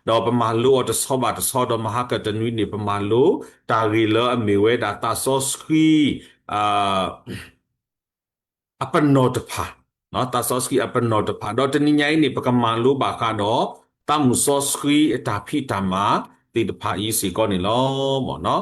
ဒီးပမၤလိအီၤတဆီဘၣ်တဆီ ဒီးမဟါကတနွံန့ၣ် ပမၤလိတၢ်ဂ့ၢ်လၢအမ့ၢ်ဝဲဒၣ်သးစီဆှံ အပနီၣ်တဖၣ်, သးစီဆှံအပနီၣ်တဖၣ်, ဒီးတနံၤညါအံၤန့ၣ် ပကမၤလိဘၣ်ဃးဒီး သးမုၢ်စီဆှံအတၢ်ဖံးတၢ်မၤသ့ၣ်တဖၣ်အံၤစ့ၢ်ကီးန့ၣ်လီၤ.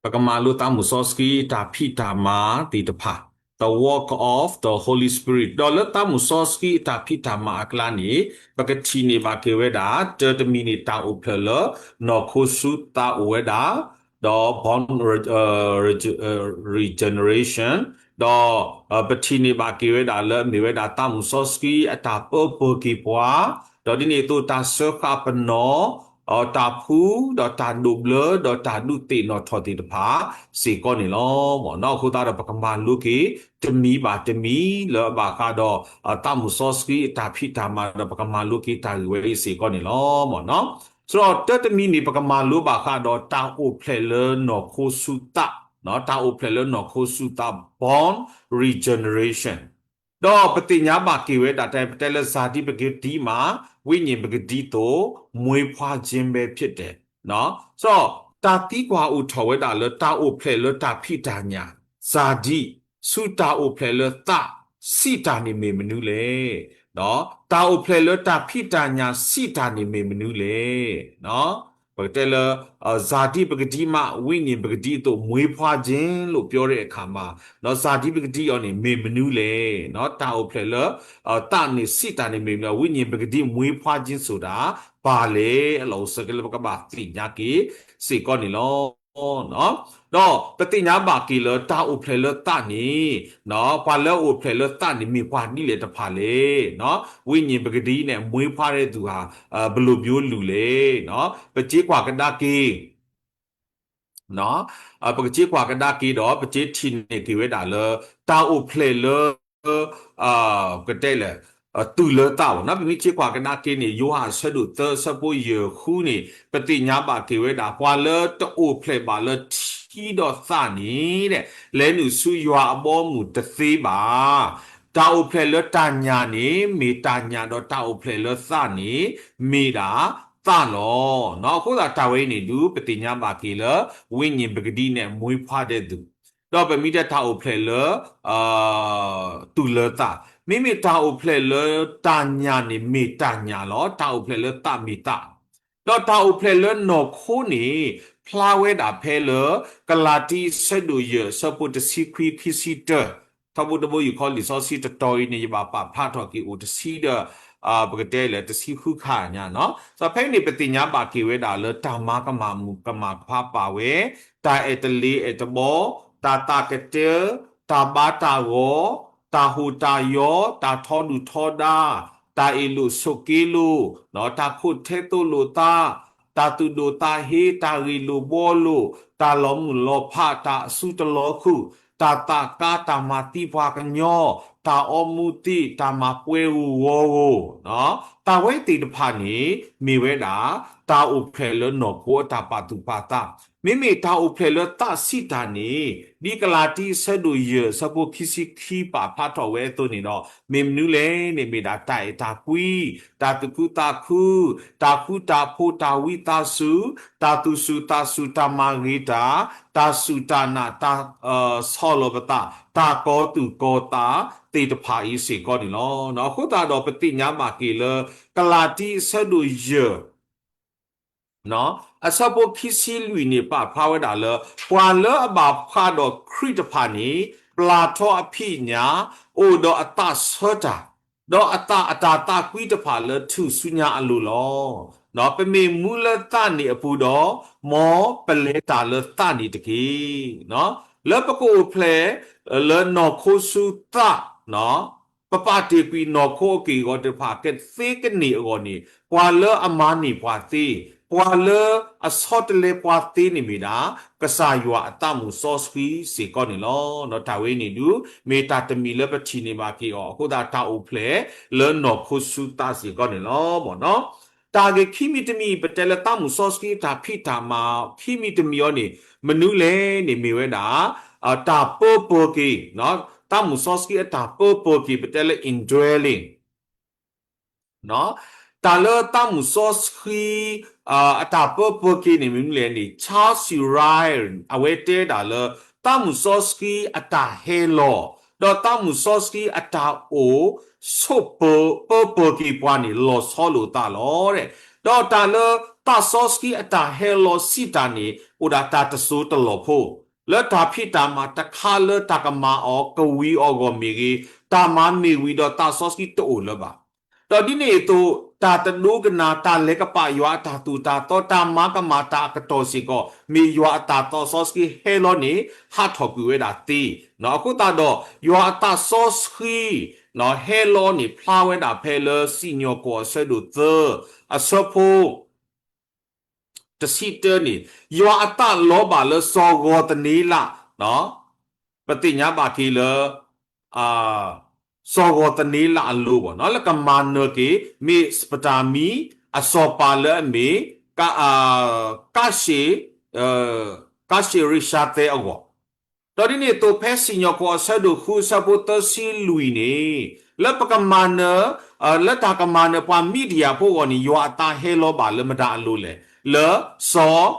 ပကမၤလိသးမုၢ်စီဆှံအတၢ်ဖံးတၢ်မၤသ့ၣ်တဖၣ်, the work of the Holy Spirit. ဒီးလၢသးမုၢ်စီဆှံအတၢ်ဖံးတၢ်မၤအကျါန့ၣ် ပကထံၣ်န့ၢ်ဘၣ်က့ၤဝဲဒၣ် တၢ်တမံၤန့ၣ် တၢ်အိၣ်ဖျဲၣ်လၢနီၢ်ခိဆူသးအိၣ်ဝဲဒၣ်, ဒီး born regeneration, ဒီးပထံၣ်န့ၢ်ဘၣ်က့ၤဝဲဒၣ်လၢအမ့ၢ်ဝဲဒၣ်သးမုၢ်စီဆှံအတၢ်ပၢပၢၤက့ၤပှၤ, ဒီးဒ်န့ၣ်အသိးတၢ်စၢဃာ်ပနီၣ် တၢ်ဖှူ ဒီးတၢ်ဒိးဘျၢ ဒီးတၢ်ဒုးသ့ၣ်နီၣ်ထီၣ်သ့ၣ်တဖၣ်စ့ၢ်ကီးန့ၣ်လီၤ. အဃိသတးဒီးပကမၤလိက့ၤ တမံၤဘၣ်တမံၤလၢအဘၣ်ဃးဒီး သးမုၢ်စီဆှံအတၢ်ဖံးတၢ်မၤဒီး ပကမၤလိက့ၤတၢ်ဂ့ၢ်ဝဲအံၤစ့ၢ်ကီးန့ၣ်လီၤ. စးထီၣ်တၢ်တမံၤန့ၣ် ပကမၤလိဘၣ်ဃးဒီးတၢ်အိၣ်ဖျဲၣ်လၢနီၢ်ခိဆူသး, တၢ်အိၣ်ဖျဲၣ်လၢနီၢ်ခိဆူသး born regeneration. ဒီးပသ့ၣ်ညါဘၣ်က့ၤဝဲဒၣ် တၢ်ပတဲလၢ ဇာတိပကတိမှ ဝိညာဉ်ပကတိသို့ မွေးဖွားခြင်းပဲဖြစ်တယ်. စးထီၣ်တၢ်သံကွၢ်အိၣ်ထီၣ်ဝဲဒၣ်လၢ တၢ်အိၣ်ဖျဲၣ်လၢတၢ်ဖံးတၢ်ညၣ် ဇာတိ ဆူတၢ်အိၣ်ဖျဲၣ်လၢသး စံးတၢ်န့ၣ်မ့ၢ်မနုၤလဲၣ်. တၢ်အိၣ်ဖျဲၣ်လၢတၢ်ဖံးတၢ်ညၣ် စံးတၢ်န့ၣ်မ့ၢ်မနုၤလဲၣ်. ပကတဲလၢ ဇာတိပကတိမှ ဝိညာဉ်ပကတိသို့ မွေးဖွားခြင်းလို့ ပြောတဲ့အခါမှာ ဇာတိပကတိအံၤန့ၣ် မ့ၢ်မနုၤလဲၣ်. တၢ်အိၣ်ဖျဲၣ်လၢ သးန့ၣ် စံးတၢ်န့ၣ်မ့ၢ်မနုၤလဲၣ်, ဝိညာဉ်ပကတိ မွေးဖွားခြင်းဆိုတာ ဘာလဲ. အလီၢ်အိၣ်ဆၢက့လၢပကဘၣ်သ့ၣ်ညါက့ၤစ့ၢ်ကီးန့ၣ်လီၤ. ဒီးပသ့ၣ်ညါဘၣ်က့ၤလၢတၢ်အိၣ်ဖျဲၣ်လၢသးန့ၣ်, ပှၤလၢအအိၣ်ဖျဲၣ်လၢသးန့ၣ် မ့ၢ်ပှၤဒ်လဲၣ်တဖၣ်လဲၣ်. ဝိညာဉ်ပကတိန့ၣ် မွေးဖွားတဲ့သူဟာ ဘယ်လိုမျိုးလူလဲၣ်. ပကကွၢ်ကဒါက့ၤ ပကကွၢ်ကဒါက့ၤဒီး ပကထံၣ်န့ၢ်က့ၤဝဲဒၣ်လၢ တၢ်အိၣ်ဖျဲၣ်လၢ ကတဲလဲၣ် တုၤလၢသးဘၣ်န့ၣ်, ပမ့ၢ်ကွၢ်ကဒါက့ၤန့ၣ် ယိၤဟၣ်အဆၢဒိၣ်သၢ အဆၢဖိယဲၢ်ဃုန့ၣ် ပသ့ၣ်ညါဘၣ်က့ၤဝဲဒၣ် ပှၤလၢတအိၣ်ဖျဲၣ်ဘၣ်လၢထံဒီးသးန့ၣ် လဲၤနုာ်ဆူယွၤအဘီအမုၢ်တသ့ဘၣ်. တၢ်အိၣ်ဖျဲၣ်လၢတၢ်ညၣ်န့ၣ် မ့ၢ်တၢ်ညၣ်ဒီး တၢ်အိၣ်ဖျဲၣ်လၢသးန့ၣ် မ့ၢ်ဒၣ်သးလီၤ. အဃိသတးတၢ်ဝဲအံၤန့ၣ်ဒုး ပသ့ၣ်ညါဘၣ်က့ၤလၢ ဝိညာဉ်ပကတိန့ၣ် မွေးဖွားတဲ့သူ, ဒီးပမ့ၢ်တဲတၢ်အိၣ်ဖျဲၣ်လၢ တုၤလၢသး, မ့မ့ၢ်တၢ်အိၣ်ဖျဲၣ်လၢတၢ်ညၣ်န့ၣ် မ့ၢ်တၢ်ညၣ်လီၤ. တၢ်အိၣ်ဖျဲၣ်လၢသးမ့ၢ်သး, ဒီးတၢ်အိၣ်ဖျဲၣ်လၢနီၢ်ခိန့ၣ် ဖျါဝဲဒၣ်ဖဲလၢ ကလၤတံ အဆၢဒိၣ်ယဲၢ် အဆၢဖိတဆံခွံ ခံဆံတၢ, ထီဘိတဘိယူၢ်ခီ လံာ်စီဆှံတတီၤအံၤန့ၣ် ယဘၣ်ပာ်ဖျါထီၣ်က့ၤအိၣ်တဆံဒီး ပကတဲလဲၣ် တဆံဃုခါညါန့ၣ်, ဒီးဖဲအံၤန့ၣ် ပသ့ၣ်ညါဘၣ်က့ၤဝဲဒၣ်လၢ တၢ်မၤကမၣ်မုၣ်ကမၣ်ခွါပာ်ဝဲ, တၢ်အဲၣ်တလ့ၤအဲၣ်တဘီ, တၢ်သးကတၢ, တၢ်ဘါတၢ်ဂီၤ, တၢ်ဟိၣ်တၢ်ယီၤ, တၢ်ထီဒုၣ်ထီဒါ, တၢ်အ့ၣ်လိာ်ဆိးက့လိာ်, တၢ်ခိးထဲသိးလိာ်သး, တၢ်သူၣ်ဒိၣ်သးဟ့, တၢ်ဂ့ၢ်လိာ်ဘှီလိာ်, တၢ်လီၤမုၢ်လီၤဖး, တၢ်အစုတလီၤခုၣ်, တၢ်သးကါ, တၢ်မၤသံပှၤကညီ, တၢ်အီမူၤသံ, တၢ်မၤပှဲၤဂီၤဂီၤ, တၢ်ဝဲသ့ၣ်တဖၣ်န့ၣ် မ့ၢ်ဝဲဒၣ် တၢ်အိၣ်ဖျဲၣ်လၢနီၢ်ခိအတၢ်ပာ်သူၣ်ပာ်သး, မ့မ့ၢ်တၢ်အိၣ်ဖျဲၣ်လၢသးစံးတၢ်န့ၣ် ဒ်ကလၤတံ အဆၢဒိၣ်ယဲၢ် အဆၢဖိခံဆံခံ ပာ်ဖျါထီၣ်ဝဲအသိးန့ၣ်ဒီး မ့ၢ်မနုၤလဲၣ်န့ၣ် မ့ၢ်ဒၣ်တၢ်အဲၣ်တၢ်ကွံ, တၢ်သူၣ်ခုသးခု, တၢ်ဃူတၢ်ဖိး, တၢ်ဝံသးစူၤ, တၢ်သူၣ်စူၤသးစူၤ, တၢ်မၤဂ့ၤတၢ်, တၢ်စူၢ်တၢ်နာ်, တၢ်ဆီၣ်လီၤပသး, တၢ်ကီၤသူၣ်ကီၤသးသ့ၣ်တဖၣ်အံၤစ့ၢ်ကီးန့ၣ်လီၤ. အဃိသတးဒီးပသ့ၣ်ညါဘၣ်က့ၤလၢ ကလၤတံ အဆၢဒိၣ်ယဲၢ် အဆၢဖိခံဆံလွံၢ်န့ၣ် ပာ်ဖျါဝဲဒၣ်လၢ ပှၤလၢအဘၣ်ဖှးဒီးခရံာ်တဖၣ်န့ၣ် ပျၢ်ထီအဖံးအညၣ်, အိၣ်ဒီးအသးဆၢတၢ်, ဒီးအသးအတၢ်သးကွံတဖၣ်လၢထူၣ်စုညါအလိၤလီၤ. ပမ့ၢ်မူလၢသးန့ၣ်အပူၤဒီး, မ်ပလဲၤတၢ်လၢသးန့ၣ်တက့ၢ်. လၢပကအိၣ်ဖျဲၣ်လၢနီၢ်ခိဆူသး ပပာ်တ့ၢ်ကွံာ်နီၢ်ခိအက့ၢ်အဂီၤတဖၣ် ကသ့ကန့ၢ်အဂီၢ်န့ၣ် ပှၤလၢအမၤန့ၢ်ပှၤသ့, ပှၤလၢအဆီတလဲပှၤသ့န့ၣ်မ့ၢ်ဒၣ် ကစၢ်ယွၤအသးမုၢ်စီဆှံစ့ၢ်ကီးန့ၣ်လီၤ. တၢ်ဝဲန့ၣ်ဒုး မ့ၢ်တၢ်တမံၤလၢပထံၣ်န့ၢ်ဘၣ်က့ၤအီၤ အဃိသတးတၢ်အိၣ်ဖျဲၣ်လၢနီၢ်ခိဆူသးစ့ၢ်ကီးန့ၣ်လီၤ. တၢ်ဂ့ၢ်ခံမံၤတမံၤ ပတဲလၢသးမုၢ်စီဆှံအတၢ်ဖံးတၢ်မၤခံမံၤတမံၤအံၤန့ၣ် မနုၤလဲၣ်န့ၣ် မ့ၢ်ဝဲဒၣ် တၢ်ပၢပၢၤက့ၤ, သးမုၢ်စီဆှံအတၢ်ပၢပၢၤက့ၤ ပတဲလၢ indwelling တၢ်လၢသးမုၢ်စီဆှံ အတၢ်ပၢပၢက့ၤန့ၣ်မ့ၢ်မနုၤလဲၣ်န့ၣ် Charles Ewing အဝဲတဲဒၣ်လၢ သးမုၢ်စီဆှံအတၢ်ဟဲလီၤ ဒီးသးမုၢ်စီဆှံအတၢ်အိၣ်ဆိးပၢပၢက့ၤပှၤန့ၣ် လီၤဆီလိာ်သးလီၤ. ဒီးတၢ်လၢသးစီဆှံအတၢ်ဟဲလီၤစံးတၢ်န့ၣ် အိၣ်ဒၣ်တၢ်တစိၢ်တလီၢ်ဖိ လၢတၢ်ဖံးတၢ်မၤတခါလၢတၢ်ကမၤအီၤကဝံၤအီၤအဂီၢ်မ့ၢ်ဂ့ၤ, တၢ်မၤမ့ၢ်ဝံၤဒီးသးစီဆှံတအိၣ်လၢၤဘၣ်. ဒီးဒ်န့ၣ်အသိး တၢ်တဒိကနၣ် တၢ်လဲၤကပာ်ယွၤအတၢ်သိၣ်တၢ်သီ တၢ်မၤကမၣ်တၢ်အကတီၢ်စ့ၢ်ကီး မ့ၢ်ယွၤအသးစီဆှံဟဲလီၤန့ၣ် ဟးထီၣ်ကွံာ်ဝဲဒၣ်သ့. အဃိသတးဒီး ယွၤအသးစီဆှံ ဟဲလီၤန့ၣ် ဖျါဝဲဒၣ်ဖဲလၢစံၣ်ညီၣ်ကွီၢ်အဆၢဒိၣ်သၢ အဆၢဖိ တဆံတၢန့ၣ် ယွၤအသးလီၤဘၣ်လၢစီၤဂီၤသနံလး, ပသ့ၣ်ညါဘၣ်က့ၤလၢ စီၤဂီၤသနံလးအလိၤဘၣ်နီၤ လၢကမၤနၢၤက့ၤ မ့းစပတၤမံ အစီၤပၤလၢအမ့ၢ် ကၣ်ရှ့ၣ်ရံၡါသဲအဂီၢ်, ဒီးဒ်န့ၣ်အသိးဖဲစံၣ်ညီၣ်ကွီၢ်အဆၢဒိၣ်ဃုအဆၢဖိသၢဆံလွံၢ်န့ၣ် လၢပကမၤနၢၤ လၢတၢ်ကမၤနၢၤပှၤမံဒံယၤဖိအဂီၢ်န့ၣ် ယွၤအသးဟဲလီၤဘၣ်လၢမတၤအလိၤလဲၣ်, လၢစီၤ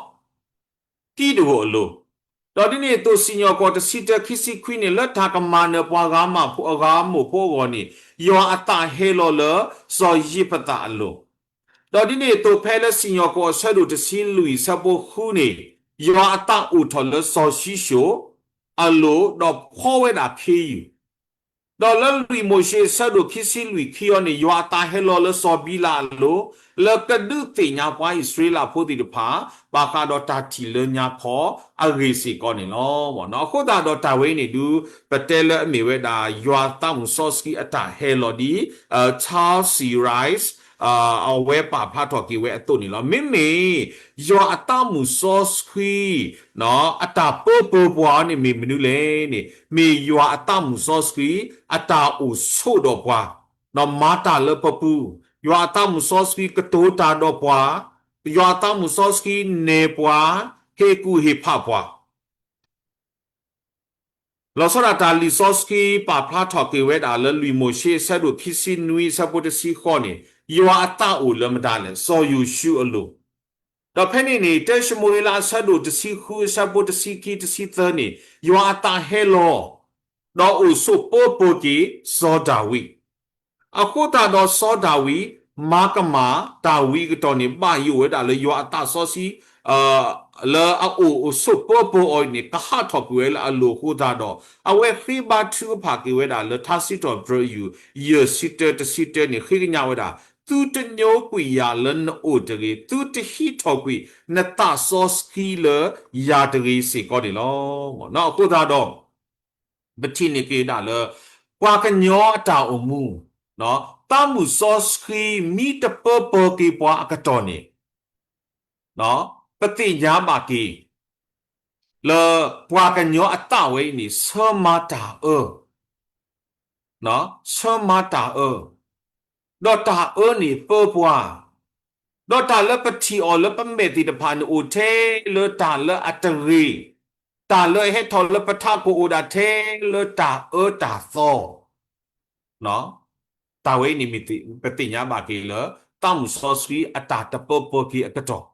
ကံးဒဧိၤအလိၤ, ဒီးဒ်န့ၣ်အသိးစံၣ်ညီၣ်ကွီၢ်တဆံတၢခံဆံခွံန့ၣ် လၢတၢ်ကမၤနၢၤပှၤဂၤမၢ်ဖိအဂၤမိၢ်ဖိအဂီၢ်န့ၣ် ယွၤအသးဟဲလီၤလၢစီၤယံးဖသးအလိၤ, ဒီးဒ်န့ၣ်အသိးဖဲလၢစံၣ်ညီၣ်ကွီၢ်အဆၢဒိၣ်တဆံလွံၢ်အဆၢဖိဃုန့ၣ် ယွၤအသးအိၣ်ထီၣ်လၢစီၤၡံၣ်ၡိၣ်အလိၤ ဒီးဖှီဝဲဒၣ်ခ့ယုၢ် ဒီးလၢလွံၢ်မိၤၡ့အဆၢဒိၣ်ခံဆံလွံၢ်ခံအံၤန့ၣ် ယွၤအသးဟဲလီၤလၢစီၤဘံလးအလိၤ လၢကဒုးသ့ၣ်ညါပှၤအံၣ်စရ့လးဖိသ့ၣ်တဖၣ် ဘၣ်ဃးဒီးတၢ်ထံၣ်လၢညါခီအဂ့ၢ်စ့ၢ်ကီးန့ၣ်လီၤ. အဃိသတးဒီးတၢ်ဝဲအံၤန့ၣ်ဒုး ပတဲလၢအမ့ၢ်ဝဲဒၣ် ယွၤသးမုၢ်စီဆှံအတၢ်ဟဲလီၤဒ် Charles Ewing အဝဲပာ်ဖျါထီၣ်က့ၤဝဲအသိးန့ၣ်လီၤ. မ့မ့ၢ် ယွၤအသးမုၢ်စီဆှံ အတၢ်ပၢပၢပှၤန့ၣ်မ့ၢ်မနုၤလဲၣ်န့ၣ် မ့ၢ်ယွၤအသးမုၢ်စီဆှံ အတၢ်အိၣ်ဆိးဒီးပှၤ မၤတၢ်လၢပပူၤ, ယွၤအသးမုၢ်စီဆှံကတိၤတၢ်ဒီးပှၤ, ယွၤအသးမုၢ်စီဆှံနဲၣ်ပှၤ, ဟ့ၣ်ကူၣ်ဟ့ၣ်ဖးပှၤ လီၤဆီဒၣ်တၢ်လံာ်စီဆှံပာ်ဖျါထီၣ်က့ၤဝဲဒၣ်လၢလွံၢ်မိၤၡ့အဆၢဒိၣ်ခံဆံနွံ အဆၢဖိတဆံဃိးန့ၣ် ယွၤအသးအိၣ်လၢမတၤလဲၣ်, စီၤယိၤၡူအလိၤ, ဒီးဖဲန့ၣ်န့ၣ် တၢၡမူၤအ့လးအဆၢဒိၣ်တဆံဃု အဆၢဖိတဆံခံ တဆံသၢန့ၣ် ယွၤအသးဟဲလီၤ ဒီးအိၣ်ဆိးပၢပၢက့ၤစီၤဒၤဝံး အဃိသတးဒီးစီၤဒၤဝံး မၤကမၣ်တၢ်ဝံအကတီၢ်န့ၣ် ဘၣ်ယိၣ်ဝဲဒၣ်လၢယွၤအသးစီဆှံ လၢအအိၣ်အိၣ်ဆိးပၢပၢအီၤန့ၣ် ကဟးထီၣ်ကွံာ်ဝဲလၢအလိၤအဃိသတးဒီး အဝဲဃ့ဘါထုကဖၣ်က့ၤဝဲဒၣ်လၢထါစံးထီၣ်ပတြၢၤယုၢ် ယဲၢ်ဆံတၢ တဆံတၢန့ၣ် ဃ့ကညးဝဲဒၣ် သုတညိကွံာ်ယၤလၢနအိၣ်တဂ့ၤ, သုတဟံးထီၣ်ကွံာ်နသးစီဆှံလၢယၤတဂ့ၤစ့ၢ်ကီးန့ၣ်လီၤ. အဃိသတးဒီး ပထံၣ်န့ၢ်က့ၤဒၣ်လၢ ပှၤကညီအတၢ်အိၣ်မူ သးမုၢ်စီဆှံမ့ၢ်တပၢပၢက့ၤပှၤအကတီၢ်န့ၣ် ပသ့ၣ်ညါဘၣ်က့ၤ လၢပှၤကညီအသးဝဲအံၤန့ၣ် ဆၢမၤတၢ်အၢ ဆၢမၤတၢ်အၢ ဒီးတၢ်အၢန့ၣ်ပၢပှၤ, ဒီးတၢ်လၢပထံၣ်အီၤလၢပမဲာ်သ့ၣ်တဖၣ်န့ၣ်အိၣ်ထဲလၢတၢ်လၢအတဂ့ၤ, တၢ်လၢအဟဲထီၣ်လၢပထးခိၣ်အိၣ်ဒၣ်ထဲလၢတၢ်အၢတၢ်သီ တၢ်ဝဲအံၤန့ၣ်မ့ၢ်ပသ့ၣ်ညါဘၣ်က့ၤလၢ သးမုၢ်စီဆှံအတၢ်တပၢပၢက့ၤအကတီၢ်,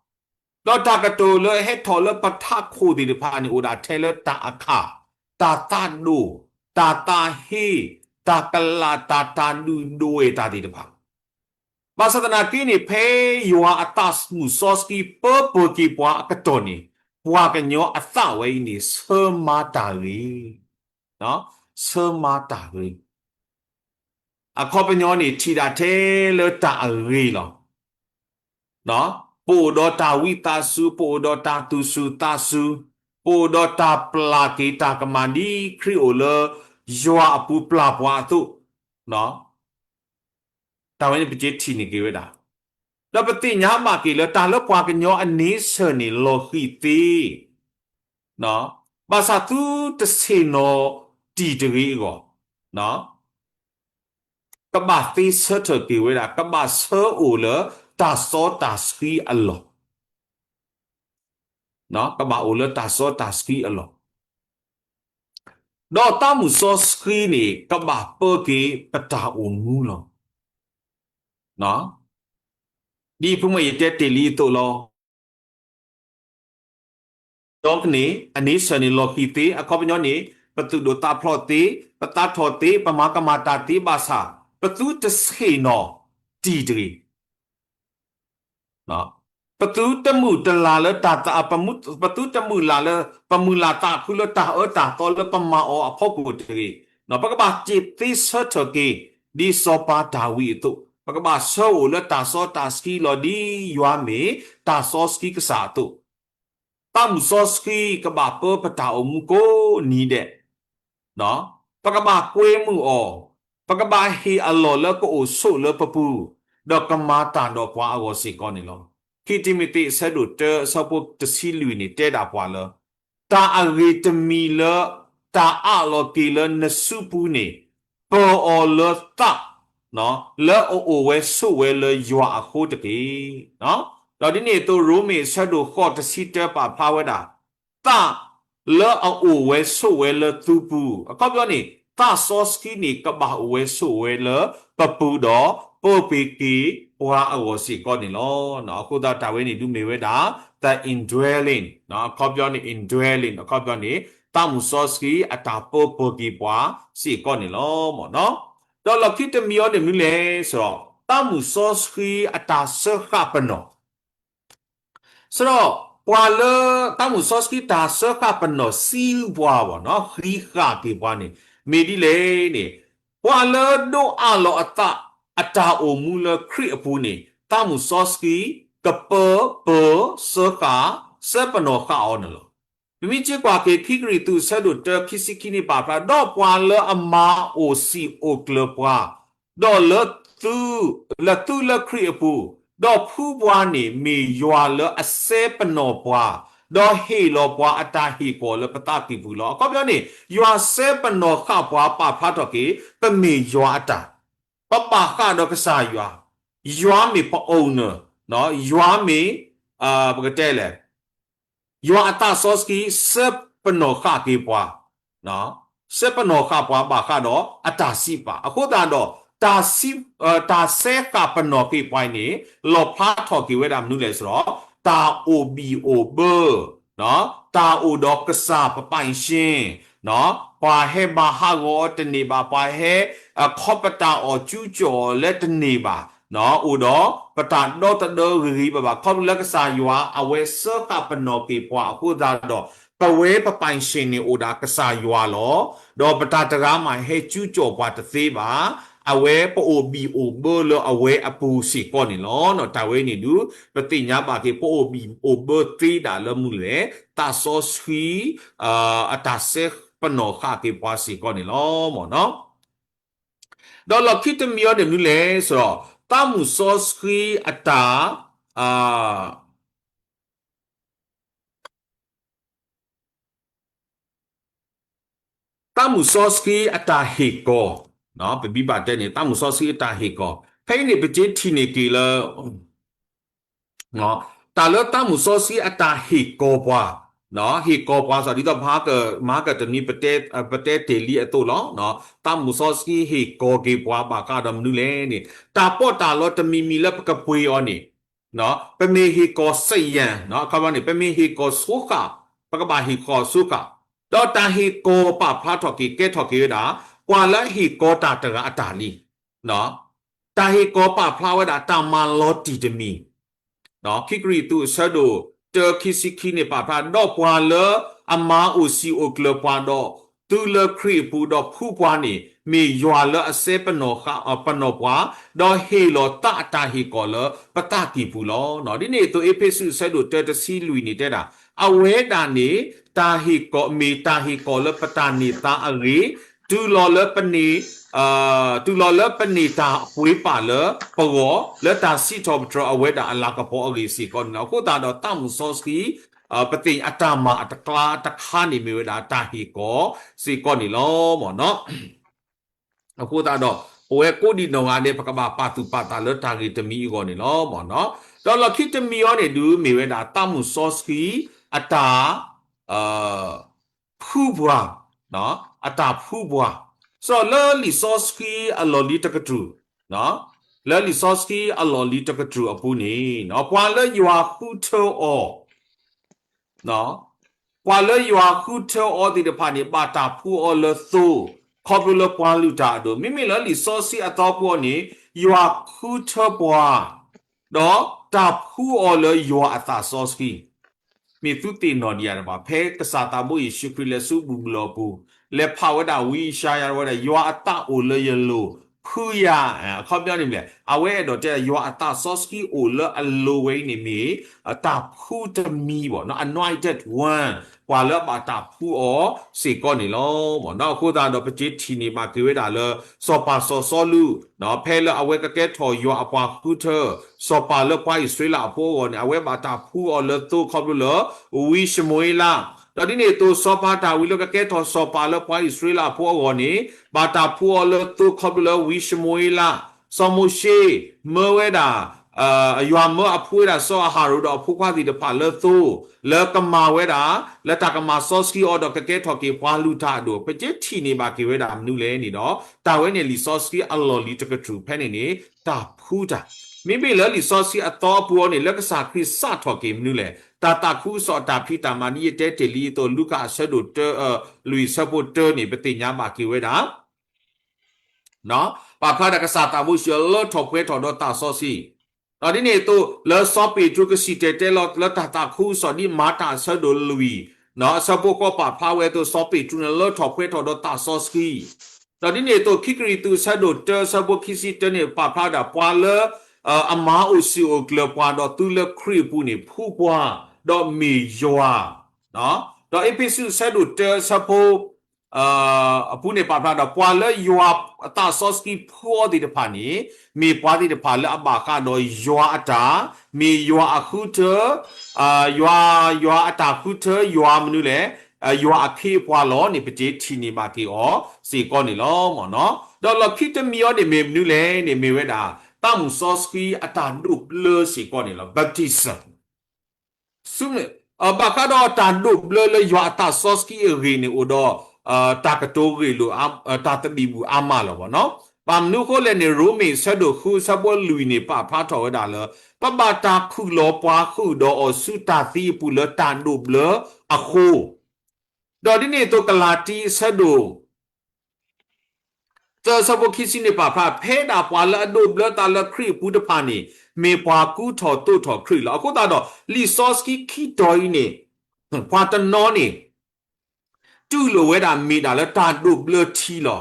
ဒီးတၢ်ကတိၤလၢအဟဲထီၣ်လၢပထးခိၣ်သ့ၣ်တဖၣ်န့ၣ် အိၣ်ဒၣ်ထဲလၢတၢ်အခၣ်, တၢ်သးဒိၣ်, တၢ်သးဟ့, တၢ်ကလး, တၢ်တၢ်ဒုၣ်ဒိၣ်ဝဲတၢ်သ့ၣ်တဖၣ် ဘၣ်ဆၣ်သနာ်က့န့ၣ် ဖဲယွၤအသးမုၢ်စီဆှံပၢပၢက့ၤပှၤအကတီၢ်န့ၣ် ပှၤကညီအသးဝဲအံၤန့ၣ် ဆၢမၤတၢ်ဂ့ၤ, ဆၢမၤတၢ်ဂ့ၤ, အခီပညီန့ၣ် ထံၣ်ဒၣ်ထဲလၢတၢ်အဂ့ၤလီၤ. ပအိၣ်ဒီးတၢ်ဝံသးစူၤ, ပအိၣ်ဒီးတၢ်သူၣ်စူၤသးစူၤ, ပအိၣ်ဒီးတၢ်ပျၢ်က့ၤတၢ်ကမၣ်ဒ်ခရံာ်အိၣ်လၢယွၤအပူၤပျၢ်ပှၤအသိး, တၢ်ဝဲန့ၣ်ပကထံၣ်န့ၢ်က့ၤဝဲဒၣ်, ဒီးပသ့ၣ်ညါဘၣ်က့ၤလၢတၢ်လၢပှၤကညီအန့ဆၢၣ်န့ၣ်လီၤဃံၤသ့, ဘၣ်ဆၣ်သုတဆ့ၣ်နီၤတံၢ်တဂ့ၤအဂီၢ်, ကဘၣ်သ့ဆၢထၢၣ်က့ၤဝဲဒၣ်, ကဘၣ်ဆၢအိၣ်လၢတၢ်စီတၢ်ဆှံအလီၢ်, ကဘၣ်အိၣ်လၢတၢ်စီတၢ်ဆှံအလီၢ်, ဒီးသးမုၢ်စီဆှံန့ၣ် ကဘၣ်ပၢက့ၤပတၢ်အိၣ်မူလီၤ. ဒ်ဖုမ့ၢ်ယတဲတ့ၢ်လံအသိးလီၤ. ဒီကန့ၣ် အန့ဆၢၣ်န့ၣ်လီၤဃံၤသ့, အခီပညီန့ၣ် ပသူၣ်ဒိၣ်သးဖျိးသ့, ပသးထီၣ်သ့, ပမၤကမၣ်တၢ်သ့ဘၣ်ဆၣ် ပသုတဆ့ၣ်နီၤတံၢ်တဂ့ၤ. ပသုတမုာ်တလၤလၢတၢ်သး, ပမုာ်, ပသုတမုာ်လၤလၢ ပမုာ်လၤသးခုလၢတၢ်အၢတၢ်သီလၢပမၤအီၤအဖီခိၣ်တဂ့ၤ. ပကဘၣ်စံးသ့ဆၢထၢၣ်က့ၤ ဒ်စီၤပၤဒၤဝံးအသိး, ပကဘၣ်ဆၢအိၣ်လၢတၢ်စီတၢ်ဆှံလီၤဒ်ယွၤမ့ၢ်တၢ်စီဆှံကစၢ်အသိး, သးမုၢ်စီဆှံကဘၣ်ပၢပတၢ်အိၣ်မူကိးနံၤဒဲး ပကဘၣ်ကွဲမုာ်အီၤ, ပကဘၣ်ဟ့ၣ်အလီၢ်လၢကအိၣ်ဆိးလၢပပူၤ, ဒီးကမၤတၢ်ဒီးပှၤအဂီၢ်စ့ၢ်ကီးန့ၣ်လီၤ. ခံတံၤမသ့း အဆၢဒိၣ်တၢ အဆၢဖိတဆံလွံၢ်န့ၣ် တဲဒၣ်ပှၤလၢ တၢ်အဂ့ၤတမံၤလၢ တၢ်အးလီၤက့ၤလၢနစုပူၤန့ၣ် ပၢၤအီၤလၢသး လၢအအိၣ်ဝဲဆိးဝဲလၢယွၤအဃိတက့ၢ်. ဒီးဒ်န့ၣ်အသိး ရိမ့ၤ အဆၢဒိၣ်ဃိး တဆံတၢ ပာ်ဖျါဝဲဒၣ် သးလၢအအိၣ်ဝဲဆိးဝဲလၢသုပူၤ, အခီပညီန့ၣ် သးစီဆှံန့ၣ် ကဘၣ်အိၣ်ဝဲဆိးဝဲလၢပပူၤဒီး ပၢပှ့ၤက့ၤပှၤအဂီၢ်စ့ၢ်ကီးန့ၣ်လီၤ. အဃိသတးတၢ်ဝဲန့ၣ်ဒုးမ့ၢ်ဝဲဒၣ် the indwelling, အခီပညီန့ၣ် indwelling အခီပညီန့ၣ် သးမုၢ်စီဆှံအတၢ်ပၢပှဲၤက့ၤပှၤစ့ၢ်ကီးန့ၣ်လီၤ. ဒီးလီၢ်ခံတမံၤအံၤန့ၣ်မနုၤလဲၣ်, သးမုၢ်စီဆှံအတၢ်စၢဃာ်ပနီၣ် စဒီး ပှၤလၢ သးမုၢ်စီဆှံတၢ်စၢဃာ်ပနီၣ် seal ပှၤဘၣ်နီၣ် ဃံးဃာ်က့ၤပှၤန့ၣ် မ့ၢ်ဒ်လဲၣ်န့ၣ် ပှၤလၢဒိးအးလီၤအသး အတၢ်အိၣ်မူလၢခရံာ်အပူၤန့ၣ် သးမုၢ်စီဆှံ ကပၢ ပၢ စၢဃာ် စၢပနီၣ်ဃာ်အီၤန့ၣ်လီၤ. ပမ့ၢ်က့ၤကွၢ်က့ၤ ခံကရံၣ်သူး အဆၢဒိၣ်တၢ ခံဆံခံန့ၣ် ပာ်ဖျါ ဒီးပှၤလၢအမၤအိၣ်စံာ်အိၣ်ကျၢၤပှၤ ဒီးလၢသု လၢသုလၢခရံာ်အပူၤ, ဒီးဖုပှၤန့ၣ်မ့ၢ်ယွၤလၢအစဲပနီၣ်ပှၤ, ဒီးဟ့ၣ်လီၤပှၤအတၢ်ဟ့ၣ်ကီၤလၢပသးကံၢ်ပူၤလီၤ. အခီပညီန့ၣ် ယွၤစဲပနီၣ်ဃာ်ပှၤ ပာ်ဖျါထီၣ်က့ၤ ပမ့ၢ်ယွၤအတၢ်, ပဘၣ်ဃးဒီးကစၢ်ယွၤ, ယွၤမ့ၢ်ပ owner, ယွၤမ့ၢ် ပကတဲလဲၣ် ယွၤအသးစီဆှံ စဲပနီၣ်ဃာ်က့ၤပှၤ, စဲပနီၣ်ဃာ်ပှၤဘၣ်ဃးဒီးအတၢ်စံးပာ်. အဃိသတးဒီး တၢ်စံး တၢ်စဲဃာ်ပနီၣ်က့ၤပှၤအံၤန့ၣ် လီၣ်ဖျါထီၣ်က့ၤဝဲဒၣ်မနုၤလဲၣ်စဒီး တၢ်အိၣ်ဘံၣ်အိၣ်ဘၢ, တၢ်အိၣ်ဒီးကစၢ် ပပိုင်ရှင်, ပှၤဟဲဘၣ်ဟးဂီၤအီၤတန့ၢ်ဘၣ်, ပှၤဟဲ အခီပတာ်အီၤ ကူကီၤအီၤလၢတန့ၢ်ဘၣ်, အိၣ်ဒီးပတၢ်ဒီသဒၢဂ့ၤဂ့ၤဘၣ်ဘၣ်, ခီဖျိလၢကစၢ်ယွၤ အဝဲစၢဃာ်ပနီၣ်က့ၤပှၤအဃိသတးဒီး ပဝဲပပိုင်ရှင်န့ၣ်အိၣ်ဒၣ်ကစၢ်ယွၤလီၤ. ဒီးပတၢ်တဂၤမးဟဲကူကီၤပှၤတသ့ဘၣ်. အဝဲပအိၣ်ဘံၣ်အိၣ်ဘၢလၢအဝဲအပူၤစ့ၢ်ကီးန့ၣ်လီၤ. တၢ်ဝဲန့ၣ်ဒုး ပသ့ၣ်ညါဘၣ်က့ၤ ပအိၣ်ဘံၣ်အိၣ်ဘၢသ့ဒၣ်လၢမနုၤလဲၣ်, သးစီဆှံ အတၢ်စဲပနီၣ်ဃာ်က့ၤပှၤစ့ၢ်ကီးန့ၣ်လီၤ. ဒီးလီၢ်ခံတမံၤအံၤန့ၣ်မနုၤလဲၣ်စဒီး သးမုၢ်စီဆှံအတၢ် သးမုၢ်စီဆှံအတၢ်ဟ့ၣ်ကီၤ, ပဘံၣ်ဘၣ်တဲန့ၣ် သးမုၢ်စီဆှံအတၢ်ဟ့ၣ်ကီၤ, ဖဲအံၤန့ၣ် ပကထံၣ်န့ၢ်က့ၤလၢ တၢ်လၢသးမုၢ်စီဆှံအတၢ်ဟ့ၣ်ကီၤပှၤ, ဟ့ၣ်ကီၤပှၤစ့ၢ် ဒ်သိး မဟါကတနံၤ ပတဲတ့ၢ်လံအသိးလီၤ. သးမုၢ်စီဆှံဟ့ၣ်ကီၤက့ၤပှၤဘၣ်ဃးဒီးမနုၤလဲၣ်န့ၣ် တၢ်ပီးတၢ်လီတမံၤမံၤလၢပကပှ့ၤအီၤန့ၣ် ပမ့ၢ်ဟ့ၣ်ကီၤစယၣ်, အခီပညီန့ၣ် ပမ့ၢ်ဟ့ၣ်ကီၤဆိဃာ်, ပကဘၣ်ဟ့ၣ်ကီၤဆိဃာ်, ဒီးတၢ်ဟ့ၣ်ကီၤပာ်ဖျါထီၣ်က့ၤ ကဲထီၣ်က့ၤဝဲဒၣ် ပှၤလၢအဟ့ၣ်ကီၤတၢ်တဂၤအတၢ်လံ. တၢ်ဟ့ၣ်ကီၤပာ်ဖျါဝဲဒၣ်တၢ်မၤလီၤတံၢ်တမံၤ ခံကရံၣ်သူး အဆၢဒိၣ်တၢ ခံဆံခံန့ၣ် ပာ်ဖျါ ဒီးပှၤလၢအမၤအိၣ်စံာ်အိၣ်ကျၢၤပှၤဒီး သုလၢခရံာ်အပူၤ ဒီးဖုပှၤန့ၣ် မ့ၢ်ယွၤလၢအစဲပနီၣ်ဃာ် ပနီၣ်ပှၤ, ဒီးဟ့ၣ်လီၤသးအတၢ်ဟ့ၣ်ကီၤလၢပသးကံၢ်ပူၤလီၤ. ဒ်န့ၣ်အသိး အ့းဖ့းစူး အဆၢဒိၣ်တၢ တဆံလွံၢ်န့ၣ် တဲဒၣ် အဝဲဒၣ်န့ၣ် တၢ်ဟ့ၣ်ကီၤ မ့ၢ်တၢ်ဟ့ၣ်ကီၤလၢပတၢ်န့ၢ်သါအဂ့ၢ်, တုၤလီၤလၢပန့ၢ် တုၤလီၤလၢပန့ၢ်တၢ်ပှ့ၤပာ်လၢပဂီၢ် လၢတၢ်စံးထီၣ်ပတြၢၤအဝဲဒၣ်အလၤကပီၤအဂ့ၢ်စ့ၢ်ကီးန့ၣ်လီၤ. အဃိသတးဒီး သးမုၢ်စီဆှံ ပသ့ၣ်ညါအတၢ်မၤအတကျါတခါန့ၣ် မ့ၢ်ဝဲဒၣ်တၢ်ဟ့ၣ်ကီၤစ့ၢ်ကီးန့ၣ်လီၤ. အဃိသတးဒီး ပဝဲကိးဒံးနီၢ်ဂၤဒဲး ပကဘၣ်ပာ်သူၣ်ပာ်သးလၢတၢ်ဂ့ၢ်တမံၤအဂီၢ်န့ၣ်လီၤ. ဒီးလီၢ်ခံတမံၤအံၤန့ၣ်ဒုး မ့ၢ်ဝဲဒၣ်သးမုၢ်စီဆှံအတၢ် ဖုပှၤ, အတၢ်ဖုပှၤ, စးလၢလံာ်စီဆှံအလီၢ်လံၤတကတြူၢ်, လၢလံာ်စီဆှံအလီၢ်လံၤတကတြူၢ်အပူၤန့ၣ် ပှၤလၢယွၤဃုထၢအီၤ ပှၤလၢယွၤဃုထၢအီၤသ့ၣ်တဖၣ်န့ၣ် ဘၣ်တၢ်ဖှူအီၤလၢသိ ခီဖျိလၢပှၤလုၢ်တၢ်အဒိၣ်, မ့မ့ၢ်လၢလံာ်စီဆှံအသီပူၤအီၤန့ၣ် ယွၤဃုထၢပှၤ ဒီးတၢ်ဖှူအီၤလၢယွၤအသးစီဆှံ မ့ၢ်သုသ့ၣ်နီၣ်ဒံးယၤတဘၣ်, ဖဲကစၢ်သးဘိယ့ၣ်ၡူးခရံာ်လဲၤဆူဘူၣ်ဘျီၢ်အပူၤ လဲၤဖးဝဲဒၣ်ဝံယၡါယၤဝဲဒၣ် ယွၤအသးအိၣ်လၢယလိၤ, ဖှူယၤ, အခီပညီန့ၣ်မ့ၢ် အဝဲအဲၣ်ဒိးတဲ ယွၤအသးစီဆှံအိၣ်လၢအလိၤဝဲအံၤန့ၣ်မ့ၢ် တၢ်ဖှူတမံၤဘၣ်, anointed one, ပှၤလၢအဘၣ်တၢ်ဖှူအီၤစ့ၢ်ကီးန့ၣ်လီၤ. အဃိသတးဒီး ပက့ၤထံၣ်န့ၢ်ဘၣ်က့ၤဝဲဒၣ်လၢ စီၤပၤစီၤစီလူး ဖဲလၢအဝဲကကဲထီၣ်ယွၤအပှၤဃုထၢ စီၤပၤလၢပှၤအံၣ်စရ့လးအဖိအဂီၢ်န့ၣ် အဝဲဘၣ်တၢ်ဖှူအီၤလၢသိခီဖျိလၢ ဝံၡမူၤအ့လး, ဒီးဒ်န့ၣ်အသိး စီၤပၤတၢ်ဝံလၢကကဲထီၣ်စီၤပၤလၢပှၤအံၣ်စရ့လးအဖိအဂီၢ်န့ၣ် ဘၣ်တၢ်ဖှူအီၤလၢသိခီဖျိလၢဝံၡမူၤအ့လး, စီၤမိၤၡ့ မၢဝဲဒၣ် ယွၤမၢအဖှူဝဲဒၣ်စီၤအၤဟရိၣ်ဒီးအဖိခွါသ့ၣ်တဖၣ်လၢသိ လၢကမၤဝဲဒၣ် လၢတၢ်ကမၤစီဆှံအီၤဒီးကကဲထီၣ်က့ၤပှၤလုၢ်တၢ်အဒိၣ်, ပက့ၤထံၣ်န့ၢ်ဘၣ်က့ၤဝဲဒၣ်မနုၤလဲၣ်န့ၣ်ဒီး တၢ်ဝဲန့ၣ်လံာ်စီဆှံအလီၢ်လံၤတကတြူၢ်ဖဲန့ၣ်န့ၣ် တၢ်ဖှူတၢ်, မ့မ့ၢ်လၢလံာ်စီဆှံအသီအပူၤအီၤန့ၣ် လၢကစၢ်ခရံာ်စးထီၣ်က့ၤမနုၤလဲၣ်, တၢ်သးခုကစီၣ်အတၢ်ဖံးတၢ်မၤဒ်ယတဲတ့ၢ်လံအသိး လူၤကၣ်အဆၢဒိၣ်တၢ လွံၢ်ဆၢဖိတၢန့ၣ် ပသ့ၣ်ညါဘၣ်က့ၤဝဲဒၣ် ပာ်ဖျါဒၣ်ကစၢ်သးဘိယ့ၣ်ၡူးလၢထီၣ်ပှဲၤထီၣ်ဒီးသးစီဆှံ, ဒီးဒ်န့ၣ်အသိး လၢစီၤပ့းတရူးကစံၣ်တဲၤတဲလီၤလၢတၢ်သးခုကစီၣ်ဒ်မၤတၢ်အဆၢဒိၣ်လွံၢ် အဆၢဖိဃိးပာ်ဖျါဝဲအသိး စီၤပ့းတရူးန့ၣ်လၢထီၣ်ပှဲၤထီၣ်ဒီးသးစီဆှံ, ဒီးဒ်န့ၣ်အသိး ခံကရံၣ်သူးအဆၢဒိၣ်တၢအဆၢဖိခံဆံတၢန့ၣ် ပာ်ဖျါဝဲဒၣ်ပှၤလၢ အမၤအိၣ်စံာ်အိၣ်ကျၢၤပှၤဒီးသုလၢခရံာ်အပူၤန့ၣ် ဖှူပှၤ ဒီးမ့ၢ်ယွၤ, ဒီးအ့းဖ့းစူးအဆၢဒိၣ်တၢအဆၢဖိ အပူၤန့ၣ်ပာ်ဖျါဒီး ပှၤလၢယွၤအသးစီဆှံဖှူအီၤသ့ၣ်တဖၣ်န့ၣ် မ့ၢ်ပှၤသ့ၣ်တဖၣ်လၢအဘၣ်ဃးဒီးယွၤအတၢ်, မ့ၢ်ယွၤအဃုထၢ, ယွၤ, ယွၤအတၢ်ဃုထၢ ယွၤမနုၤလဲၣ်, ယွၤအခ့အပှၤလီၤန့ၣ် ပက့ၤထံၣ်န့ၢ်ဘၣ်က့ၤအီၤစ့ၢ်ကီးန့ၣ်လီၤ. ဒီးလီၢ်ခံတမံၤအီၤန့ၣ်မ့ၢ်မနုၤလဲၣ်န့ၣ် မ့ၢ်ဝဲဒၣ် သးမုၢ်စီဆှံအတၢ်ဒိးဘျၢစ့ၢ်ကီးန့ၣ်လီၤ, baptism ဘၣ်ဃးဒီးတၢ်ဒိးဘျၢလၢယွၤအသးစီဆှံအဂ့ၢ်န့ၣ်အိၣ်ဒီး တၢ်ကတိၤဂ့ၢ်လိာ် တၢ်သဘံၣ်ဘုၣ်အါမးလီၤဘၣ်နီၤ. ဘၣ်မနုၤအဃိလဲၣ်န့ၣ် ရိမ့ၤအဆၢဒိၣ်ဃုအဆၢဖိလွံၢ်န့ၣ် ပာ်ဖျါထီၣ်ဝဲဒၣ်လၢ ပဘၣ်တၢ်ခုၣ်လီၤပှၤဃုာ်ဒီးအီၤဆူတၢ်သံအပူၤလၢတၢ်ဒိးဘျၢအဃိ, ဒီးဒ်န့ၣ်အသိးကလၤတံအဆၢဒိၣ် သၢအဆၢဖိခံဆံန့ၣ်ပာ်ဖျါ ဖဲဒၣ်ပှၤလၢအဒိးဘျၢသးလၢခရံာ်အပူၤတဖၣ်န့ၣ် မ့ၢ်ပှၤကူထီၣ်သိးထီၣ်ခရံာ်လီၤ. အဃိသတးဒီး လံာ်စီဆှံခံတီၤအံၤန့ၣ် ပှၤတနီၤန့ၣ် တူၢ်လိာ်ဝဲဒၣ်မ့ၢ်ဒၣ်လၢတၢ်ဒိးဘျၢထံလီၤ.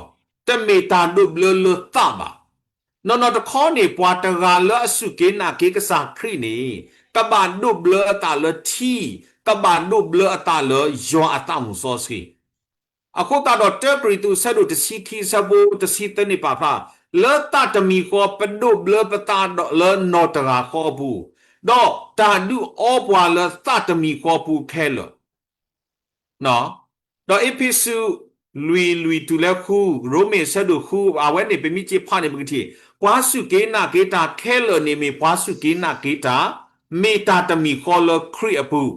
တမ့ၢ်တၢ်ဒိးဘျၢလၢသးဘၣ်. နီၢ်နီၢ်တခီန့ၣ် ပှၤတဂၤလၢအစူၢ်က့ၤနာ်က့ၤကစၢ်ခရံာ်န့ၣ် ကဘၣ်ဒိးဘျၢအသးလၢထံ, ကဘၣ်ဒိးဘျၢအသးလၢယွၤအသးမုၢ်စီဆှံ အဃိသတးဒီး တၢကရံၣ်သူး အဆၢဒိၣ်တဆံခံ အဆၢဖိတဆံသၢန့ၣ်ပာ်ဖျါ လၢသးတမံၤဃီ ပဒိးဘျၢပသးဒီးလၢနီၢ်တဂၤဃီအပူၤ, ဒီးတၢ်ဒုးအီပှၤလၢသးတမံၤဃီအပူၤခဲလၢာ် ဒီးအ့းဖ့းစူး လွံၢ်လွံၢ်တုၤလၢဃု, ရိမ့ၤအဆၢဒိၣ်ဃု အဝဲန့ၣ် ပမ့ၢ်က့ၤဖးန့ၣ် ပကထံၣ် ပှၤစူၢ်က့ၤနာ်က့ၤတၢ်ခဲလၢာ်န့ၣ် မ့ၢ်ပှၤစူၢ်က့ၤနာ်က့ၤတၢ်, မ့ၢ်တၢ်တမံၤဃီလၢခရံာ်အပူၤ,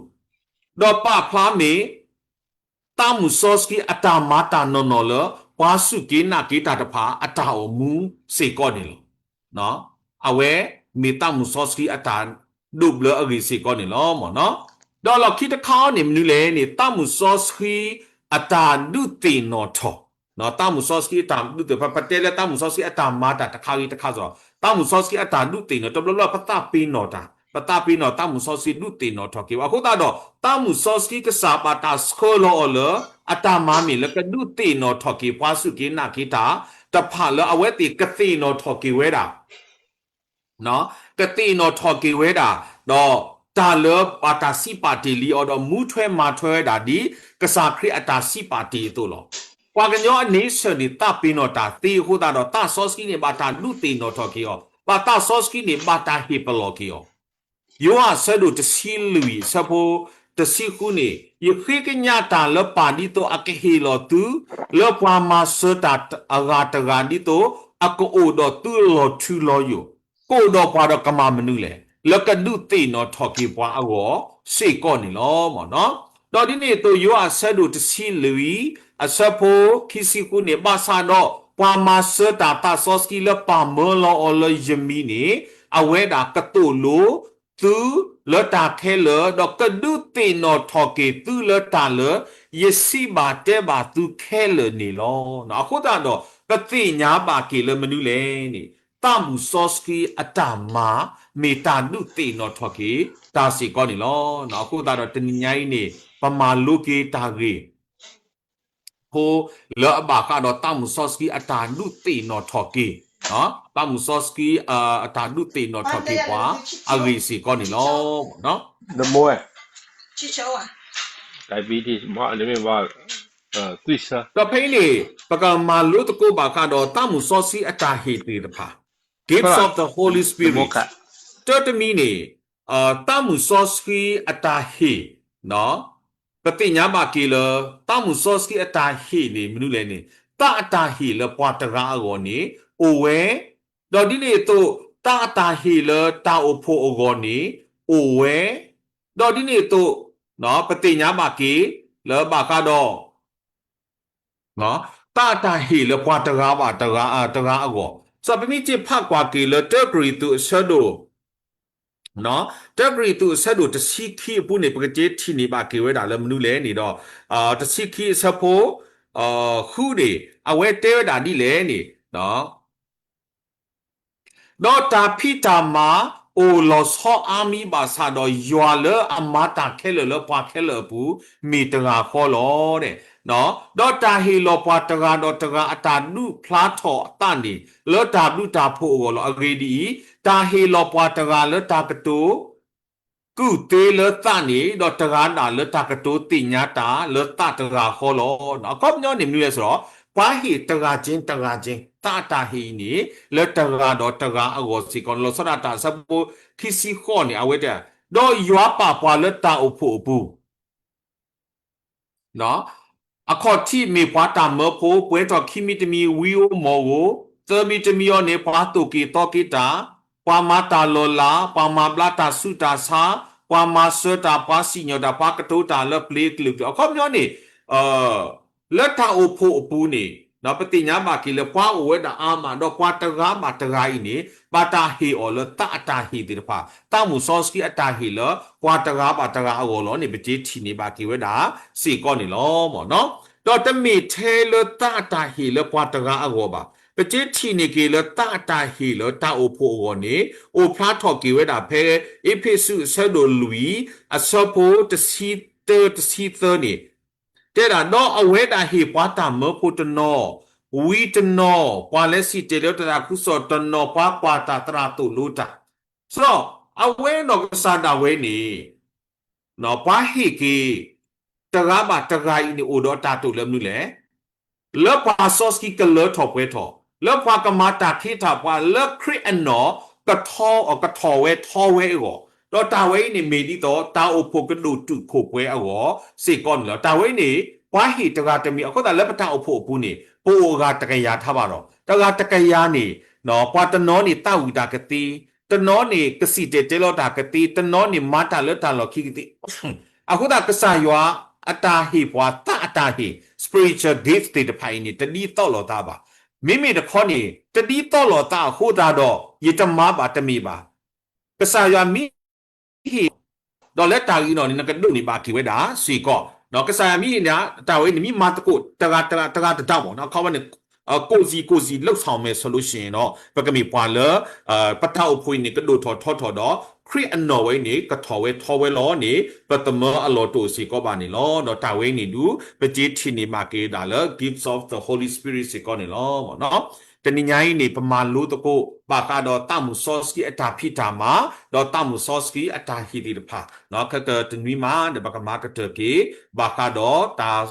ဒီးပာ်ဖျါမ့ၢ် သးမုၢ်စီဆှံအတၢ်မၤတၢ်နီၢ်နီၢ်လၢ ပှၤစူၢ်က့ၤနာ်က့ၤတၢ်တဖၣ်အတၢ်အိၣ်မူစ့ၢ်ကီးန့ၣ်လီၤ. အဝဲမ့ၢ်သးမုၢ်စီဆှံအတၢ်ဒိးဘျၢအဂ့ၢ်စ့ၢ်ကီးန့ၣ်လီၤ. ဒီးလီၢ်ခံတခါအံၤန့ၣ်မနုၤလဲၣ်န့ၣ် သးမုၢ်စီဆှံအတၢ်ဒုးသ့ၣ်နီၣ်ထီၣ် သးမုၢ်စီဆှံအတၢ်ဒုးသ့ၣ်နီၣ်ထီၣ် ပတဲလၢသးမုၢ်စီဆှံအတၢ်မၤတၢ်တခါဂ့ၤတခါစ့ၢ်ကီး သးမုၢ်စီဆှံအတၢ်ဒုးသ့ၣ်နီၣ် တဘျီဘျီပသးပ့ၤနီၣ်တၢ် ပသးပ့ၤနီၣ်သးမုၢ်စီဆှံဒုးသ့ၣ်နီၣ်ထီၣ်က့ၤဝဲ အဃိသတးဒီး သးမုၢ်စီဆှံကစၢ်ဘၣ်တၢ်ဆှၢလီၤအီၤလၢ အတၢ်မၤမ့ၢ်လၢကဒုးသ့ၣ်နီၣ်ထီၣ်က့ၤ ပှၤစူၢ်က့ၤနာ်က့ၤတၢ်တဖၣ်လၢအဝဲသ့ၣ်ကသ့ၣ်နီၣ်ထီၣ်က့ၤဝဲဒၣ် ကသ့ၣ်နီၣ်ထီၣ်က့ၤဝဲဒၣ် ဒီးတၢ်လၢဘၣ်တၢ်စံးပာ်တ့ၢ်လံအီၤဒီးမူထွဲမၤထွဲဝဲဒၣ်ဒ် ကစၢ်ခရံာ်အတၢ်စံးပာ်တ့ၢ်အသိးလီၤ. ပှၤကညီအန့ဆၢၣ်န့ၣ် သးပ့ၤနီၣ်တၢ်သ့အဃိသတးဒီး သးစီဆှံန့ၣ် ဘၣ်တၢ်ဒုးသ့ၣ်နီၣ်ထီၣ်က့ၤအီၤ, ဘၣ်သးစီဆှံန့ၣ် ဘၣ်တၢ်ဟ့ၣ်ပလီၢ်က့ၤအီၤ ယိၤဟၣ်အဆၢဒိၣ်တဆံလွံၢ်အဆၢဖိတဆံဃုန့ၣ်, ယဃ့ကညးတၢ်လၢပၢ်ဒ်သိးအကဟ့ၣ်လီၤသု, လၢပှၤမၤစၢၤတၢ်အဂၤတဂၤဒ်သိး အကအိၣ်ဒီးသုလီၤထူလီၤယိာ်, ကအိၣ်ဒီးပှၤဒီးကမၤမနုၤလဲၣ်, လၢကဒုးသ့ၣ်နီၣ်ထီၣ်က့ၤပှၤအဂီၢ်စ့ၢ်ကီးန့ၣ်လီၤ. ဒီးဒ်န့ၣ်အသိး ယိၤဟၣ်အဆၢဒိၣ်တဆံလွံၢ် အဆၢဖိခံဆံဃုန့ၣ်, ဘၣ်ဆၣ်ဒီး ပှၤမၤစၢၤတၢ်သးစီဆှံလၢပာ်မၢလီၤအီၤလၢယမံၤန့ၣ် အဝဲဒၣ်ကသိၣ်လိသုလၢတၢ်ခဲလၢာ် ဒီးကဒုးသ့ၣ်နီၣ်ထီၣ်က့ၤသုလၢတၢ်လၢ ယစံးဘၣ်တဲဘၣ်သုခဲလၢာ်န့ၣ်လီၤ. အဃိသတးဒီး ပသ့ၣ်ညါဘၣ်က့ၤလၢမနုၤလဲၣ်န့ၣ် သးမုၢ်စီဆှံအတၢ်မၤ မ့ၢ်တၢ်ဒုးသ့ၣ်နီၣ်ထီၣ်က့ၤတၢ်စ့ၢ်ကီးန့ၣ်လီၤ. အဃိသတးဒီးတနံၤညါအံၤန့ၣ် ပမၤလိက့ၤတၢ်ဂ့ၢ် ဖိလၢအဘၣ်ဃးဒီးသးမုၢ်စီဆှံအတၢ်ဒုးသ့ၣ်နီၣ်ထီၣ်က့ၤ, သးမုၢ်စီဆှံ အတၢ်ဒုးသ့ၣ်နီၣ်ထီၣ်က့ၤပှၤအဂ့ၢ်စ့ၢ်ကီးန့ၣ်လီၤ. ဒီးဖဲအံၤန့ၣ် ပကမၤလိသကိးဘၣ်ဃးဒီးသးမုၢ်စီဆှံအတၢ်ဟ့ၣ်သ့ၣ်တဖၣ်, Gifts of the Holy Spirit, တၢ်တမံၤန့ၣ် သးမုၢ်စီဆှံအတၢ်ဟ့ၣ် ပသ့ၣ်ညါဘၣ်က့ၤလၢ သးမုၢ်စီဆှံအတၢ်ဟ့ၣ်န့ၣ် မနုၤလဲၣ်န့ၣ် သးအတၢ်ဟ့ၣ်လၢပှၤတဂၤအဂီၢ်န့ၣ် အိၣ်ဝဲ, ဒီးဒ်န့ၣ်အသိး သးအတၢ်ဟ့ၣ်လၢတၢ်အိၣ်ဖှိၣ်အဂီၢ်န့ၣ် အိၣ်ဝဲ, ဒီးဒ်န့ၣ်အသိး ပသ့ၣ်ညါဘၣ်က့ၤ လၢဘၣ်ဃးဒီး သးအတၢ်ဟ့ၣ်လၢပှၤတဂၤဘၣ်တဂၤ တဂၤအဂီၢ်, စီၤပမ့ၢ်က့ၤဖးကွၢ်က့ၤလၢတၢကရံၣ်သူးအဆၢဒိၣ် တၢကရံၣ်သူးအဆၢဒိၣ်တဆံခံအပူၤန့ၣ် ပကက့ၤထံၣ်န့ၢ်ဘၣ်က့ၤဝဲဒၣ်လၢမနုၤလဲၣ်န့ၣ်ဒီး တဆံခံအဆၢဖိ ဃုန့ၣ် အဝဲတဲဝဲဒၣ်ဒ်လဲၣ်န့ၣ် ဒီးတၢ်ဖံးတၢ်မၤအိၣ်လီၤဆီအါမံၤဘၣ်ဆၣ်ဒီး ယွၤလၢအမၤတၢ်ခဲလၢာ်လၢပှၤခဲလၢာ်အပူၤ မ့ၢ်တဂၤဃီလီၤ. ဒီးတၢ်ဟ့ၣ်လီၤပှၤတဂၤဒီးတဂၤအတၢ်ဒုးဖျါထီၣ်အသးန့ၣ် လၢတၢ်ဘျုးတၢ်ဖှိၣ်အဂီၢ်လီၤ. အဂ့ၢ်ဒ်အံၤ, တၢ်ဟ့ၣ်လီၤပှၤတဂၤလၢတၢ်ကတိၤ ကူၣ်သ့လၢသးန့ၣ် ဒီးတဂၤဒၣ်လၢတၢ်ကတိၤသ့ၣ်ညါတၢ်လၢသးတဂၤဃီလီၤ. အခီပညီန့ၣ်မနုၤလဲၣ်ဆိုတော့ ပှၤဟ့ၣ်တဂၤက့ၤတဂၤက့ၤ သးအတၢ်ဟ့ၣ်အံၤန့ၣ် လၢတဂၤဒီးတဂၤအဂီၢ်စ့ၢ်ကီးန့ၣ်လီၤ. လီၤဆီဒၣ်တၢ်အဆၢဖိခံဆံဃိးန့ၣ် အဝဲတဲ ဒီးယွၤပာ်ပှၤလၢတၢ်အိၣ်ဖှိၣ်အပူၤ အခီၣ်ထံးမ့ၢ်ပှၤတၢ်မၢဖိ ပှဲၤထီၣ်ခံမံၤတမံၤ ဝံဧိၤမီၢ်ဧိၤ, သၢမံၤတမံၤအံၤန့ၣ် ပှၤသိၣ်က့ၤသီက့ၤတၢ်, ပှၤမၤတၢ်လီၤလး, ပှၤမၤဘျါတၢ်ဆူးတၢ်ဆါ, ပှၤမၤစၢၤတၢ်, ပှၤစံၣ်ညီၣ်တၢ်, ပှၤကတိၤတၢ်လၢပျ့ၤကလုာ်ကလုာ်, အခီပညီန့ၣ် လၢတၢ်အိၣ်ဖှိၣ်အပူၤန့ၣ် ပသ့ၣ်ညါဘၣ်က့ၤလၢပှၤအိၣ်ဝဲဒၣ်အါမး ဒီးပှၤတဂၤဘၣ်တဂၤအံၤန့ၣ် ဘၣ်တၢ်ဟ့ၣ်အီၤလၢသးအတၢ်ဟ့ၣ်သ့ၣ်တဖၣ်, သးမုၢ်စီဆှံအတၢ်ဟ့ၣ်လၢပှၤတဂၤဘၣ်တဂၤအဂီၢ်လီၤန့ၣ် ပက့ၤထံၣ်န့ၢ်ဘၣ်က့ၤဝဲဒၣ်စ့ၢ်ကီးန့ၣ်လီၤ. ဒီးတမ့ၢ်ထဲလၢသးအတၢ်ဟ့ၣ်လၢပှၤတဂၤအဂီၢ်ဘၣ်, ပက့ၤထံၣ်န့ၢ်က့ၤလၢသးအတၢ်ဟ့ၣ်လၢတၢ်အိၣ်ဖှိၣ်အဂီၢ်န့ၣ် အိၣ်ဖျါထီၣ်က့ၤဝဲဒၣ်ဖဲ အ့းဖ့းစူးအဆၢဒိၣ်လွံၢ် အဆၢဖိတဆံတၢ တဆံသၢန့ၣ် တဲဒၣ် ဒီးအဝဲဒၣ်ဟ့ၣ်ပှၤတၢ်မၢဖိတနီၤ, ဝံတနီၤ, ပှၤလၢစံၣ်တဲၤတဲလီၤတၢ်သးခုကစီၣ်တနီၤ, ပှၤကွၢ်တၢ်သရၣ်သိၣ်လိတၢ်, ဒီးအဝဲဒီးကစၢ်ဒၣ်ဝဲန့ၣ် ပှၤဟ့ၣ်က့ၤ တဂၤဘၣ်တဂၤအံၤန့ၣ် အိၣ်ဒီးတၢ်တိာ်လၢမနုၤလဲၣ် လၢပှၤစီဆှံကလၢထီၣ်ပှဲၤထီၣ်, လၢပှၤကမၤတၢ်ခ့တၢ်ပှၤ လၢခရံာ်အနီၢ်ကထီ ကထီၣ်ဝဲထီဝဲအဂီၢ်, ဒီးတၢ်ဝဲအံၤန့ၣ်မ့ၢ်ဒ်သိး တၢ်အိၣ်ဖှိၣ်ကဒိၣ်တုာ်ခိၣ်ပှဲၤအဂီၢ်စ့ၢ်ကီးန့ၣ်လီၤ. တၢ်ဝဲအံၤန့ၣ် ပှၤဟ့ၣ်တဂၤတမံၤ အဃိသတးလၢပတၢ်အိၣ်ဖှိၣ်အပူၤန့ၣ် ပအိၣ်အဂၤတကယၤထါဘၣ်ဒီး တဂၤတကယၤန့ၣ် ပှၤတနီၤန့ၣ်သးဝံၣ်တၢ်ကသ့, တနီၤန့ၣ်ကစံၣ်တဲၤတဲလီၤတၢ်ကသ့, တနီၤန့ၣ်မၤတၢ်လၢတၢ်လီၢ်ခံကသ့ အဃိသတးကစၢ်ယွၤအတၢ်ဟ့ၣ်ပှၤသးအတၢ်ဟ့ၣ် spiritual gift သ့ၣ်တဖၣ်အံၤန့ၣ် တဒ်သိးလိာ်သးဘၣ်. မ့မ့ၢ်တခီန့ၣ် တဒ်သိးလိာ်သးအဃိသတးဒီး ယတမၤဘၣ်တမ့ၢ်ဘၣ်. ကစၢ်ယွၤမ့ၢ်ဟ့ၣ် ဒီးလၢတၢ်ဂ့ၤအံၤန့ၣ် နကဒိးန့ၢ်ဘၣ်က့ၤဝဲဒၣ်စ့ၢ်ကီး. ကစၢ်ယွၤမ့ၢ်ဟ့ၣ်န့ၣ် တၢ်ဝဲန့ၣ်မ့ၢ်မၤသကိး တဂၤတဂၤတဂၤတဒၣ်မး အခီပညီန့ၣ် ကိုယ်စီကိုယ်စီလုပ်ဆောင်မယ်ဆိုလို့ရှိရင်တော့ ပကမ့ၢ်ပှၤလၢ ပတၢ်အိၣ်ဖှိၣ်အံၤန့ၣ် ကဒိၣ်ထီၣ်ထီထီၣ်ဒီး ခရံာ်အနီၢ်ဝဲအံၤန့ၣ် ကထီၣ်ဝဲထီဝဲလီၤန့ၣ် ပသမၢအလီၢ်တအိၣ်စ့ၢ်ကီးဘၣ်န့ၣ်လီၤ. ဒီးတၢ်ဝဲအံၤန့ၣ်ဒုး ပက့ၤထံၣ်န့ၢ်ဘၣ်က့ၤဒၣ်လၢ gifts of the Holy Spirit စ့ၢ်ကီးန့ၣ်လီၤ. တနံၤညါအံၤန့ၣ် ပမၤလိသကိး ဘၣ်ဃးဒီးသးမုၢ်စီဆှံအတၢ်ဖံးတၢ်မၤ ဒီးသးမုၢ်စီဆှံအတၢ်ဟ့ၣ်သ့ၣ်တဖၣ် ခဲကတနွံမးဒီး ပကမၤကတၢၢ်က့ၤ ဘၣ်ဃးဒီးတၢ်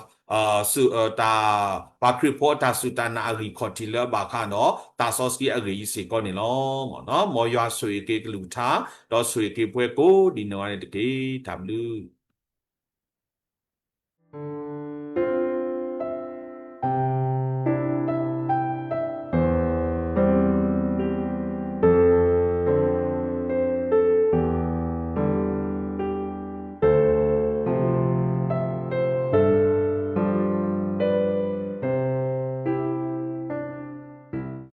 စူး တၢ် ပှၤခရံာ်ဖိအတၢ်စူၢ်တၢ်နာ်အဂံၢ်ခီၣ်ထံးလၢအဘၣ်ဃးဒီး သးစီဆှံအဂ့ၢ်အံၤစ့ၢ်ကီးန့ၣ်လီၤ. မ်ယွၤဆိၣ်ဂ့ၤက့ၤကလုၢ်ကထါ ဒီးဆိၣ်ဂ့ၤက့ၤပှၤကိးဒ်နီၢ်ဂၤဒဲးန့ၣ်တက့ၢ်. တၢ်ဘျုး